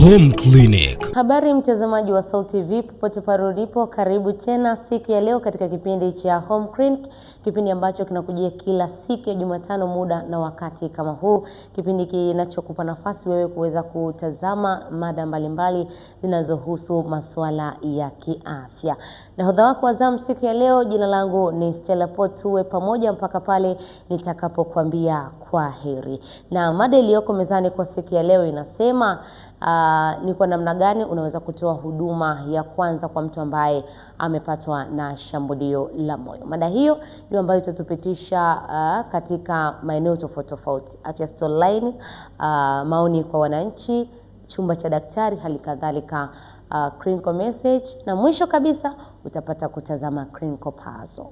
Home Clinic. Habari mtazamaji wa Sauti TV popote pale ulipo, karibu tena siku ya leo katika kipindi cha Home Clinic, kipindi ambacho kinakujia kila siku ya Jumatano muda na wakati kama huu, kipindi kinachokupa nafasi wewe kuweza kutazama mada mbalimbali zinazohusu masuala ya kiafya. Nahodha wako wa zamu siku ya leo, jina langu ni Stella Pot, tuwe pamoja mpaka pale nitakapokuambia kwa heri. Na mada iliyoko mezani kwa siku ya leo inasema ni kwa namna gani unaweza kutoa huduma ya kwanza kwa mtu ambaye amepatwa na shambulio la moyo. Mada hiyo ndio ambayo itatupitisha katika maeneo tofauti tofauti, afya storyline, maoni kwa wananchi, chumba cha daktari, hali kadhalika clinical message, na mwisho kabisa utapata kutazama clinical puzzle.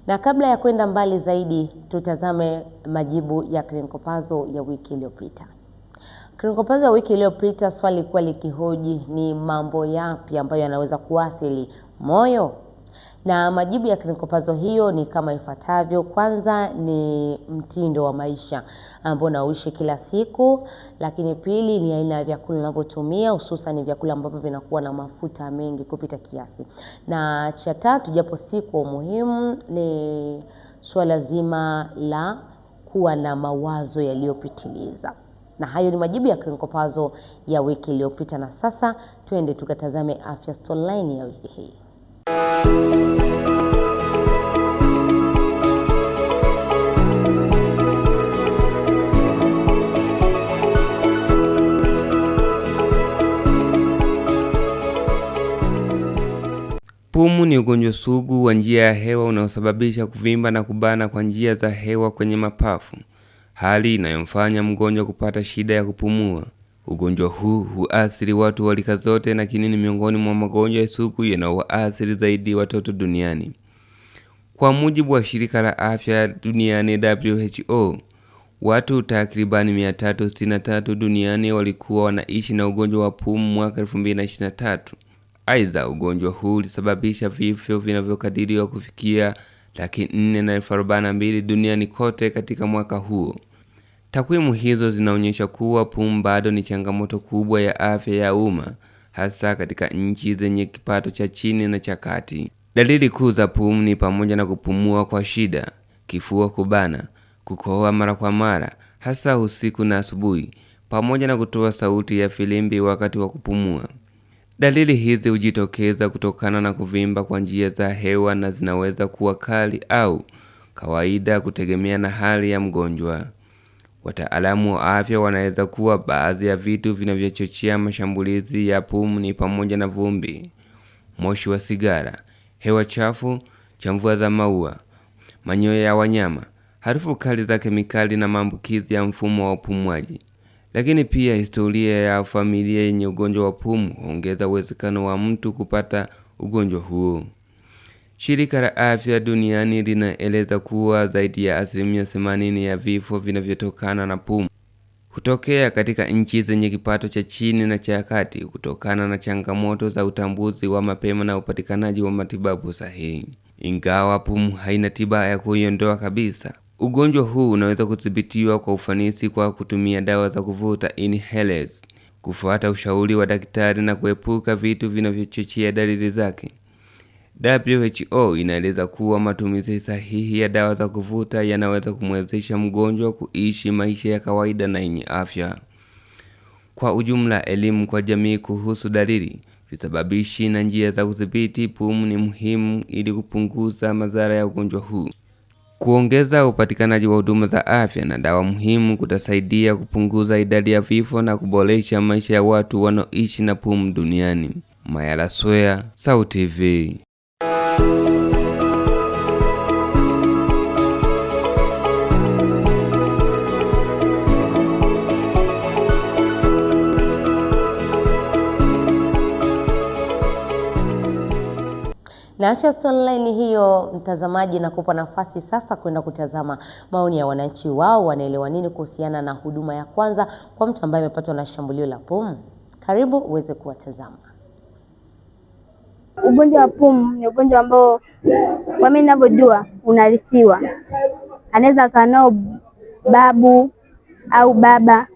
Na kabla ya kwenda mbali zaidi, tutazame majibu ya clinical puzzle ya wiki iliyopita. Clinical puzzle ya wiki iliyopita swali lilikuwa likihoji ni mambo yapi ambayo yanaweza kuathiri moyo, na majibu ya clinical puzzle hiyo ni kama ifuatavyo. Kwanza ni mtindo wa maisha ambao unauishi kila siku, lakini pili ni aina ya vyakula unavyotumia, hususan vyakula ambavyo vinakuwa na mafuta mengi kupita kiasi, na cha tatu, japo si kwa umuhimu, ni suala zima la kuwa na mawazo yaliyopitiliza. Na hayo ni majibu ya clinical puzzle ya wiki iliyopita, na sasa twende tukatazame afya storyline ya wiki hii. Pumu ni ugonjwa sugu wa njia ya hewa unaosababisha kuvimba na kubana kwa njia za hewa kwenye mapafu, hali inayomfanya mgonjwa kupata shida ya kupumua. Ugonjwa huu huathiri watu wa rika zote, lakini ni miongoni mwa magonjwa sugu yanayowaathiri zaidi watoto duniani. Kwa mujibu wa shirika la afya duniani WHO, watu takribani 363 duniani walikuwa wanaishi na ugonjwa wa pumu mwaka 2023. Aidha, ugonjwa huu ulisababisha vifo vinavyokadiriwa kufikia 442,000 duniani kote katika mwaka huo. Takwimu hizo zinaonyesha kuwa pumu bado ni changamoto kubwa ya afya ya umma, hasa katika nchi zenye kipato cha chini na cha kati. Dalili kuu za pumu ni pamoja na kupumua kwa shida, kifua kubana, kukohoa mara kwa mara, hasa usiku na asubuhi, pamoja na kutoa sauti ya filimbi wakati wa kupumua. Dalili hizi hujitokeza kutokana na kuvimba kwa njia za hewa na zinaweza kuwa kali au kawaida kutegemea na hali ya mgonjwa. Wataalamu wa afya wanaeleza kuwa baadhi ya vitu vinavyochochea mashambulizi ya pumu ni pamoja na vumbi, moshi wa sigara, hewa chafu, chamvua za maua, manyoya ya wanyama, harufu kali za kemikali na maambukizi ya mfumo wa upumuaji. Lakini pia historia ya familia yenye ugonjwa wa pumu huongeza uwezekano wa mtu kupata ugonjwa huo. Shirika la Afya Duniani linaeleza kuwa zaidi ya 80% ya vifo vinavyotokana na pumu hutokea katika nchi zenye kipato cha chini na cha kati kutokana na changamoto za utambuzi wa mapema na upatikanaji wa matibabu sahihi. Ingawa pumu haina tiba ya kuiondoa kabisa, ugonjwa huu unaweza kudhibitiwa kwa ufanisi kwa kutumia dawa za kuvuta inhalers, kufuata ushauri wa daktari na kuepuka vitu vinavyochochea dalili zake. WHO inaeleza kuwa matumizi sahihi ya dawa za kuvuta yanaweza kumwezesha mgonjwa kuishi maisha ya kawaida na yenye afya. Kwa ujumla, elimu kwa jamii kuhusu dalili, visababishi na njia za kudhibiti pumu ni muhimu ili kupunguza madhara ya ugonjwa huu. Kuongeza upatikanaji wa huduma za afya na dawa muhimu kutasaidia kupunguza idadi ya vifo na kuboresha maisha ya watu wanaoishi na pumu duniani. Mayala Swea, Sauti TV. Na afya online hiyo, mtazamaji, nakupa nafasi sasa kwenda kutazama maoni ya wananchi, wao wanaelewa nini kuhusiana na huduma ya kwanza kwa mtu ambaye amepatwa na shambulio la pumu. Karibu uweze kuwatazama. Ugonjwa wa pumu ni ugonjwa ambao kwa mimi ninavyojua unarithiwa. Anaweza akawa nao babu au baba.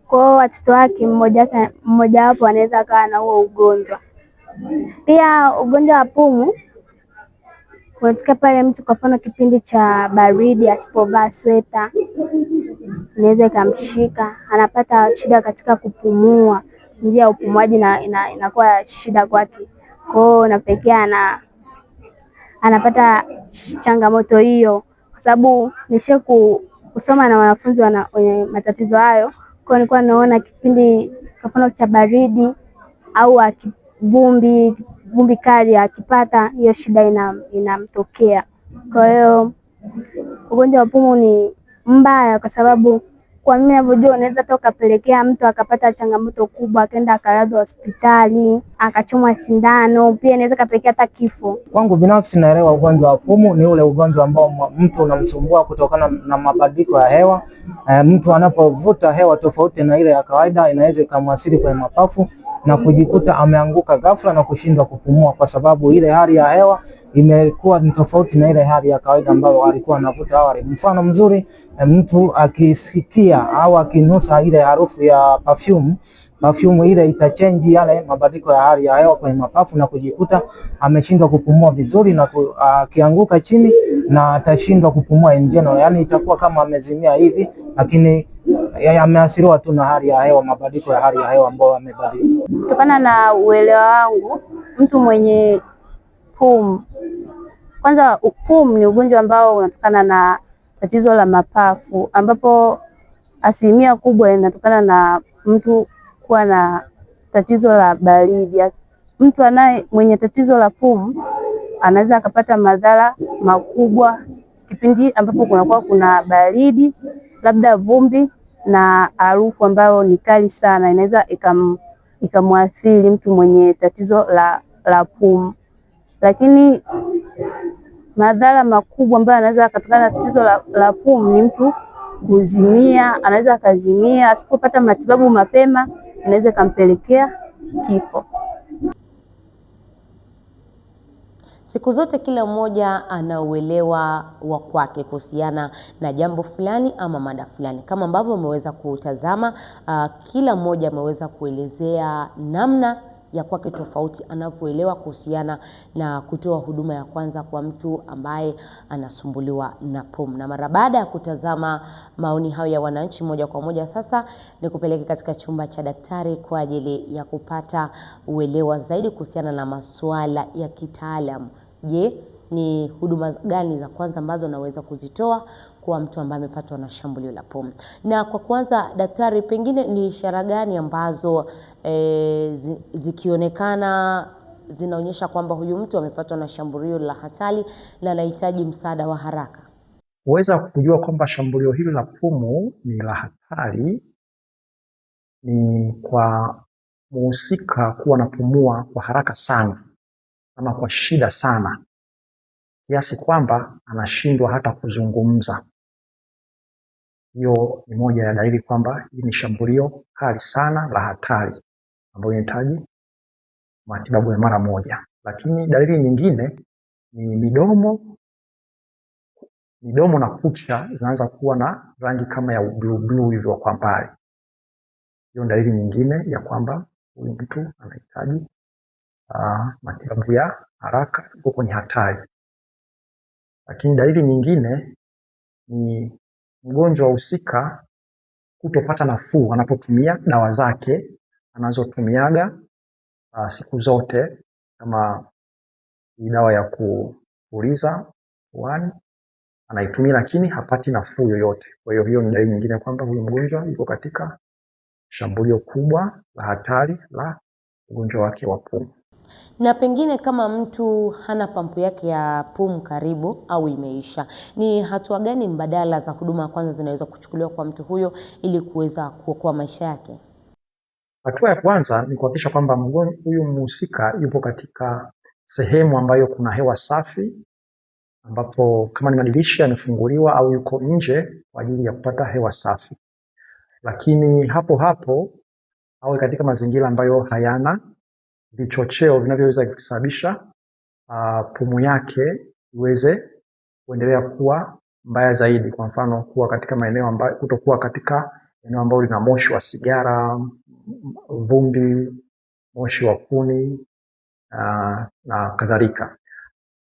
Kwa hiyo watoto wake mmoja wapo anaweza akawa na huo ugonjwa. Pia ugonjwa wa pumu unatokea pale mtu, kwa mfano kipindi cha baridi, asipovaa sweta inaweza ikamshika, anapata shida katika kupumua, njia ya upumuaji inakuwa shida kwake. Kwa hiyo inapelekea anapata changamoto hiyo, kwa sababu nishe kusoma na wanafunzi wenye matatizo hayo. Kwa hiyo nilikuwa naona kipindi kwa mfano cha baridi au vumbi kali akipata hiyo shida inamtokea. Kwa hiyo ugonjwa wa pumu ni mbaya, kwa sababu kwa mimi ninavyojua unaweza hata ukapelekea mtu akapata changamoto kubwa, akaenda akalazwa hospitali, akachomwa sindano, pia inaweza kapelekea hata kifo. Kwangu binafsi naelewa ugonjwa wa pumu ni ule ugonjwa ambao mtu unamsumbua kutokana na mabadiliko ya hewa. Mtu anapovuta hewa tofauti na ile ya kawaida inaweza ikamwathiri kwenye mapafu na kujikuta ameanguka ghafla na kushindwa kupumua, kwa sababu ile hali ya hewa imekuwa ni tofauti na ile hali ya kawaida ambayo alikuwa anavuta awali. Mfano mzuri, mtu akisikia au akinusa ile harufu ya perfume ile itachange yale mabadiliko ya hali ya hewa kwenye mapafu na kujikuta ameshindwa kupumua vizuri, na akianguka chini na atashindwa kupumua in general, yani itakuwa kama amezimia hivi, lakini ameathiriwa tu na hali ya hewa, mabadiliko ya hali ya hewa ambayo amebadilika. Kutokana na uelewa wangu, mtu mwenye pumu, kwanza pumu ni ugonjwa ambao unatokana na tatizo la mapafu, ambapo asilimia kubwa inatokana na mtu kuwa na tatizo la baridi. Mtu anaye mwenye tatizo la pumu anaweza akapata madhara makubwa kipindi ambapo kunakuwa kuna baridi, labda vumbi na harufu ambayo ni kali sana, inaweza ikamwathiri mtu mwenye tatizo la pumu. Lakini madhara makubwa ambayo anaweza akatokana na tatizo la pumu ni mtu kuzimia, anaweza akazimia asipopata matibabu mapema, inaweza ikampelekea kifo. Siku zote kila mmoja ana uelewa wa kwake kuhusiana na jambo fulani ama mada fulani. Kama ambavyo umeweza kutazama, kila mmoja ameweza kuelezea namna ya kwake tofauti anavyoelewa kuhusiana na kutoa huduma ya kwanza kwa mtu ambaye anasumbuliwa na pumu. Na mara baada ya kutazama maoni hayo ya wananchi moja kwa moja, sasa nikupeleke katika chumba cha daktari kwa ajili ya kupata uelewa zaidi kuhusiana na masuala ya kitaalamu. Je, ni huduma gani za kwanza ambazo naweza kuzitoa kwa mtu ambaye amepatwa na shambulio la pumu? Na kwa kwanza, daktari, pengine ni ishara gani ambazo zikionekana zinaonyesha kwamba huyu mtu amepatwa na shambulio la hatari na anahitaji msaada wa haraka? Kuweza kujua kwamba shambulio hili la pumu ni la hatari ni kwa muhusika kuwa anapumua kwa haraka sana ama kwa shida sana kiasi kwamba anashindwa hata kuzungumza. Hiyo ni moja ya dalili kwamba hili ni shambulio kali sana la hatari ambayo inahitaji matibabu ya mara moja. Lakini dalili nyingine ni midomo na kucha zinaanza kuwa na rangi kama ya blue blue hivyo kwa mbali. Hiyo ni dalili nyingine ya kwamba huyu mtu anahitaji matibabu ya haraka, yuko kwenye hatari. Lakini dalili nyingine ni mgonjwa husika kutopata nafuu anapotumia dawa zake anazotumiaga siku zote, kama hii dawa ya kupuliza puani anaitumia, lakini hapati nafuu yoyote. Kwa hiyo hiyo ni dalili nyingine kwamba huyu mgonjwa yuko katika shambulio kubwa la hatari la ugonjwa wake wa pumu. Na pengine kama mtu hana pampu yake ya pumu karibu au imeisha, ni hatua gani mbadala za huduma ya kwanza zinaweza kuchukuliwa kwa mtu huyo ili kuweza kuokoa maisha yake? Hatua ya kwanza ni kuhakikisha kwamba huyu mhusika yupo katika sehemu ambayo kuna hewa safi, ambapo kama ni madirisha yamefunguliwa au yuko nje kwa ajili ya kupata hewa safi. Lakini hapo hapo awe katika mazingira ambayo hayana vichocheo vinavyoweza kusababisha pumu yake iweze kuendelea kuwa mbaya zaidi. Kwa mfano, kuwa katika maeneo ambayo, kutokuwa katika eneo ambalo lina moshi wa sigara, vumbi, moshi wa kuni na kadhalika.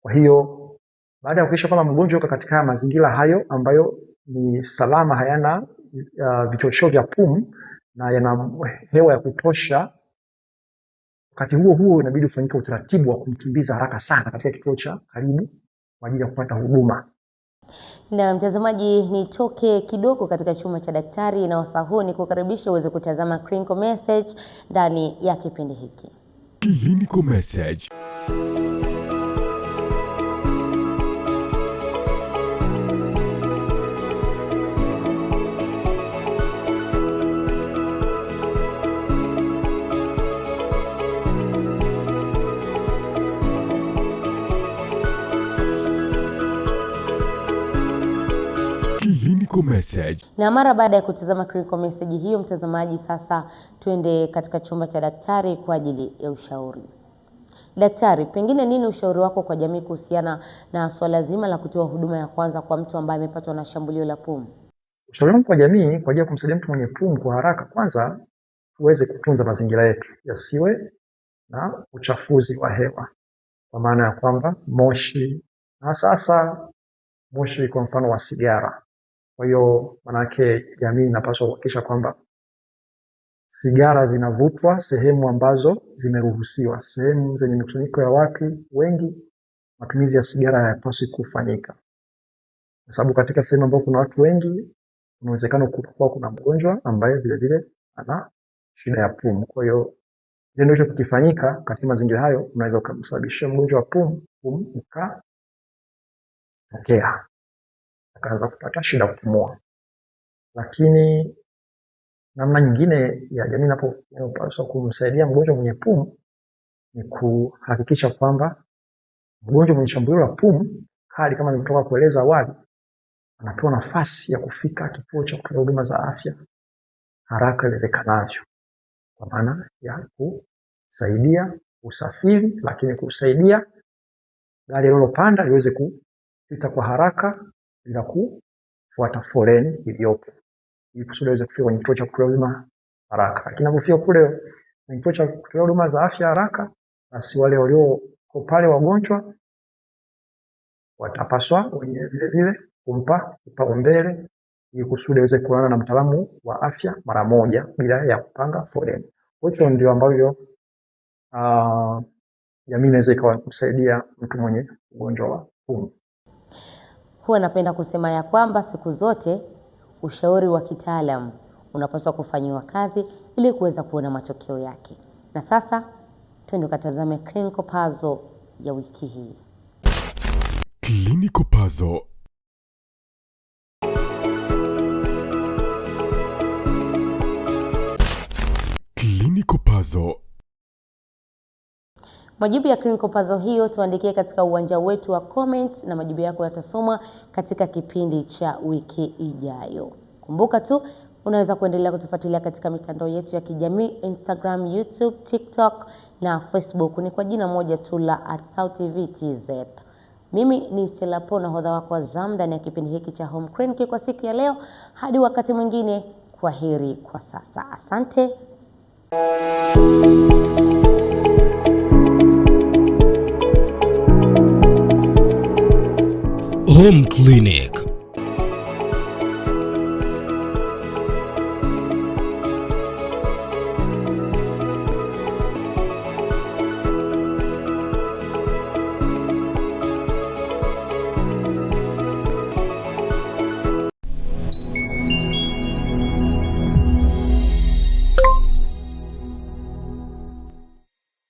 Kwa hiyo baada ya kuhakikisha kwamba mgonjwa yuko katika mazingira hayo ambayo ni salama, hayana vichocheo vya pumu na yana hewa ya kutosha, wakati huo huo inabidi ufanyike utaratibu wa kumkimbiza haraka sana katika kituo cha karibu kwa ajili ya kupata huduma. Na mtazamaji, nitoke kidogo katika chumba cha daktari na wasaa huu ni kukaribisha uweze kutazama Clinical Message ndani ya kipindi hiki. Clinical Message. Clinical Message. Na mara baada ya kutazama clinical message hiyo, mtazamaji, sasa tuende katika chumba cha daktari kwa ajili ya ushauri. Daktari, pengine nini ushauri wako kwa jamii kuhusiana na swala zima la kutoa huduma ya kwanza kwa mtu ambaye amepatwa na shambulio la pumu? Ushauri wangu kwa jamii kwa ajili ya kumsaidia mtu mwenye pumu kwa haraka, kwanza tuweze kutunza mazingira yetu yasiwe na uchafuzi wa hewa, kwa maana ya kwamba moshi, na sasa moshi kwa mfano wa sigara. Kwa hiyo manake jamii inapaswa kuhakikisha kwamba sigara zinavutwa sehemu ambazo zimeruhusiwa, sehemu zenye mikusanyiko ya watu wengi, matumizi ya sigara hayapaswi kufanyika, kwa sababu katika sehemu ambayo kuna watu wengi kuna uwezekano kuwa kuna mgonjwa ambaye vile vile ana shida ya pumu. Kwa hiyo kitendo hicho kikifanyika katika mazingira hayo, unaweza ukamsababishia mgonjwa wa pumu pumu ikatokea, akaanza kupata shida kupumua. Lakini namna nyingine ya jamii inapaswa kumsaidia mgonjwa mwenye pumu ni kuhakikisha kwamba mgonjwa mwenye shambulio la pumu kali kama nilivyotoka kueleza awali, anapewa nafasi ya kufika kituo cha kutolea huduma za afya haraka iwezekanavyo, kwa maana ya kusaidia usafiri, lakini kusaidia gari alilopanda liweze kupita kwa haraka bila kufuata foleni iliyopo, ili kusudi aweze kufika kwenye kituo cha kutolea huduma haraka. Lakini anapofika kule kwenye kituo cha kutolea huduma za afya haraka, basi wale walioko pale wagonjwa watapaswa wenyewe vile vile kumpa kipaumbele ili kusudi aweze kuonana na mtaalamu wa afya mara moja bila ya kupanga foleni. Hicho ndio ambavyo jamii inaweza ikamsaidia mtu mwenye ugonjwa wa pumu. Huwa napenda kusema ya kwamba siku zote ushauri wa kitaalamu unapaswa kufanyiwa kazi ili kuweza kuona matokeo yake. Na sasa twende ukatazame clinical puzzle ya wiki hii. Clinical Puzzle. Clinical Puzzle. Majibu ya clinical puzzle hiyo tuandikie katika uwanja wetu wa comments na majibu yako yatasomwa katika kipindi cha wiki ijayo. Kumbuka tu unaweza kuendelea kutufuatilia katika mitandao yetu ya kijamii Instagram, YouTube, TikTok na Facebook ni kwa jina moja tu la @SauTV TZ. Mimi ni Stella Paul, nahodha wako wa zamu ndani ya kipindi hiki cha Home Clinic kwa siku ya leo. Hadi wakati mwingine, kwaheri kwa sasa. Asante. Home Clinic.